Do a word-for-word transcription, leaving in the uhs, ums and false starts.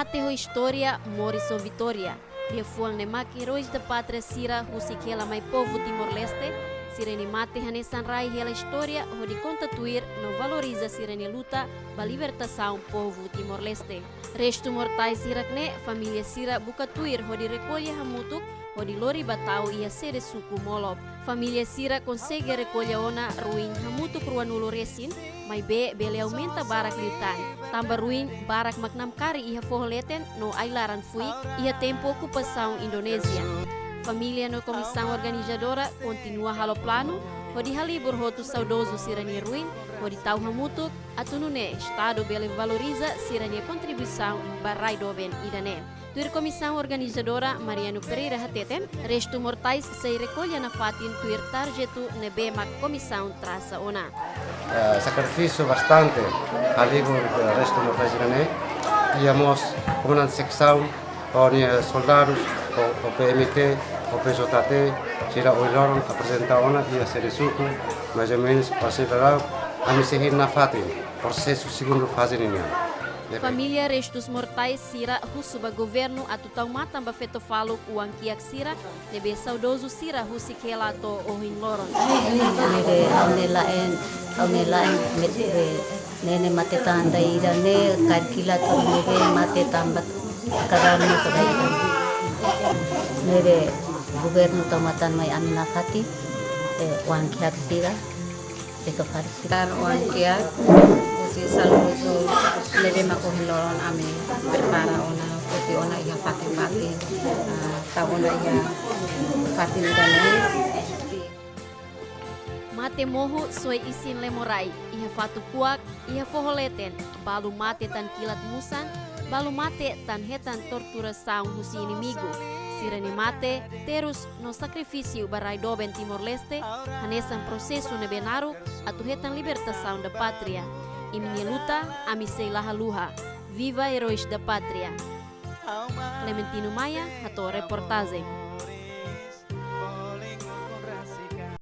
Mate ho istória, moris ho vitória. Liafuan ne'e mak eróis da pátria sira husik hela mai povu Timor-Leste, sira-nia mate hanesan rai hela istória hodi konta tuir no valoriza sira-nia luta ba libertasaun povu Timor-Leste. Restu mortais hirak-ne'e, família sira buka tuir hodi rekolla hamutuk, hodi lori ba tau iha sede suku Molop. Família sira konsege rekolla ona ruin hamutuk ruanulu resin, maibé bele aumenta barak liután. Tanba ruin barak mak namkari iha foho leten no ai-laran fuik iha tempu okupasaun Indonézia. Família no komisaun organizadora kontinua halo planu hodi halibur hotu saudozu sira-nia ruin, hodi tau hamutuk, atu nune'e Estadu bele valoriza sira-nia kontribuisaun ba rai doben ida-ne'e. Tuir komisaun organizadora Mariano Pereira hateten, restu mortais sei rekolla nafatin tuir tarjetu ne'ebé mak komisaun trasa ona. Eh, sakrifísiu bastante halibur, eh, restu mortais ida-ne'e. Iha mós komandante seksaun, ho nia soldadus, ho, ho P M T, ho P J T, sira ohin loron aprezenta ona iha sede suku, mais ou menus, para sira lau, ami sei hein nafatin prosesu segundu faze ninian. Família restus mortais sira husu ba governu atu tau matan ba feto faluk oan-kiak sira ne'ebé saudozu sira husik hela to'o ohin loron. Ne'ebé ha'u-nia la'en, ha'u-nia la'en ne'ebé ne'e ne'e mate tan ida-ne'e, kaer kilat ne'ebé mate tanba karan no soda ida. Ne'ebé governu tau matan mai ami nafatin, eh, oan-kiak sira, feto faluk sira. Tan oan-kiak, husi saudozu ne'ebé mak ohin loron ami prepara ona, foti ona iha fatin-fatin, ah, tau ona iha fatin ida-ne'e. Mate mohu soe isin lemo rai, iha fatuk kuak, iha foho leten, balu mate tan kilat musan, balu mate tan hetan torturasaun husi inimigu. Sira-nia mate, terus no sakrifísiu ba rai doben Timor-Leste, hanesan prosesu ne'ebé naruk atu hetan libertasaun da pátria. Imi-nia luta, ami sei la haluha. Viva Heróis da Pátria! Clementino Maia, hato'o reportajen.